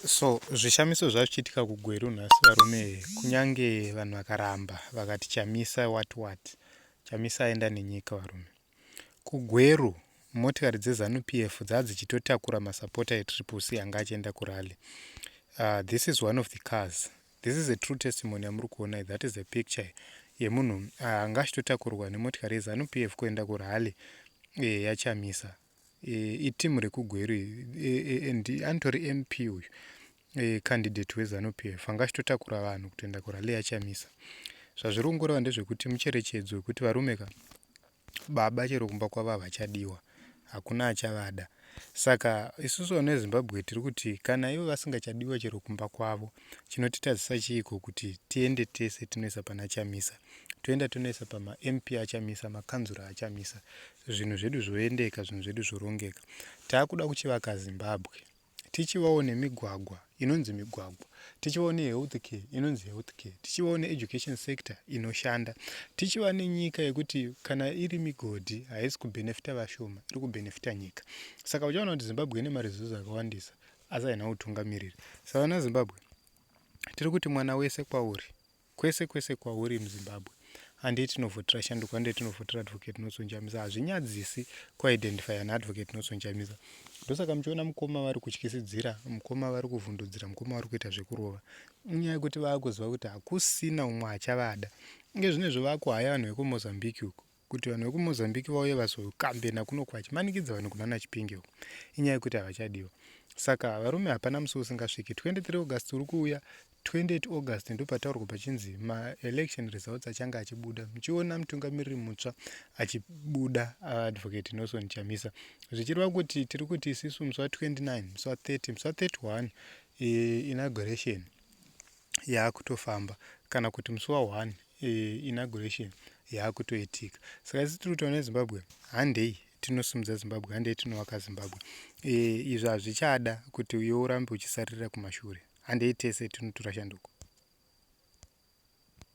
So zvishamiso zvazvichiitika kuGweru nhasi varume, kunyange vanhu vakaramba vakati Chamisa what what, Chamisa aenda nenyika varume. KuGweru motikari dzeZanu PF dzadzichitotakura masapota eTriple C anga achienda kurally. This is one of the cars. This is a true testimony yamuri kuona, that is a picture yemunhu anga achitotakurwa nemotikari yeZanu PF kuenda kurally yaChamisa. Iteam rekuGweru and anotori MP uyu, candidate weZanu PF anga achitotakura vanhu kutoenda kurally yaChamisa. Zvazviri kungoreva ndezvekuti mucherechedzo wekuti varume ka, baba chero kumba kwavo havachadiwa, hakuna achavada. Saka isusu vana veZimbabwe tiri kuti kana ivo vasingachadiwa chero kumba kwavo, chinotitadzisa chiiko kuti tiende tese tinoisa pana Chamisa, toenda tonoisa pamaMP aChamisa, makanzura aChamisa, zvinhu zvedu zvoendeka, zvinhu zvedu zvorongeka. Taakuda kuchivaka Zimbabwe tichivawo nemigwagwa inonzi migwagwa, tichivawo nehealth care inonzi health care, tichivawo needucation sector inoshanda, tichiva nenyika yekuti kana iri migodhi haisi kubhenefita vashoma, iri kubhenefita nyika. Saka uchaona kuti Zimbabwe ine maresources akawandisa asi haina utungamiriri. Saka vana Zimbabwe tiri kuti mwana wese kwauri, kwese kwese kwauri muZimbabwe, handei tinovhotera shanduko, handei tinovhotera Advocate Nelson Chamisa. Hazvinyadzisi kuidentifya naAdvocate Nelson Chamisa. Ndosaka muchiona mukoma vari kutyisidzira, mukoma vari kuvhundudzira, mukoma vari kuita zvekurova. Inyaya yekuti vakuziva kuti hakusina umwe achavada. Inge zvinezvo vakuhaya vanhu vekuMozambique uko kuti vanhu vekuMozambique vauye vazokambena kuno kwachimanikidza vanhu kunana Chipinge uko. Inyaya yekuti havachadiwa. Saka varume hapana musi usingasviki. 23 August uri kuuya, 28 August ndopataurwa pachinzi maelection results achange achibuda, muchiona mutungamiriri mutsva achibuda, Advocate Nelson Chamisa, zvichireva kuti tiri kuti isisu musi wa29, musi wa30, musi wa31 inauguration yaakutofamba, kana kuti musi wa1 inauguration yaakutoitika. Saka isi tiri kutaura neZimbabwe, handei tinosimudza Zimbabwe, handei tinovaka Zimbabwe. Izvi hazvichada kuti iwe urambe uchisaririra kumashure. Handei tese tinotora shanduko.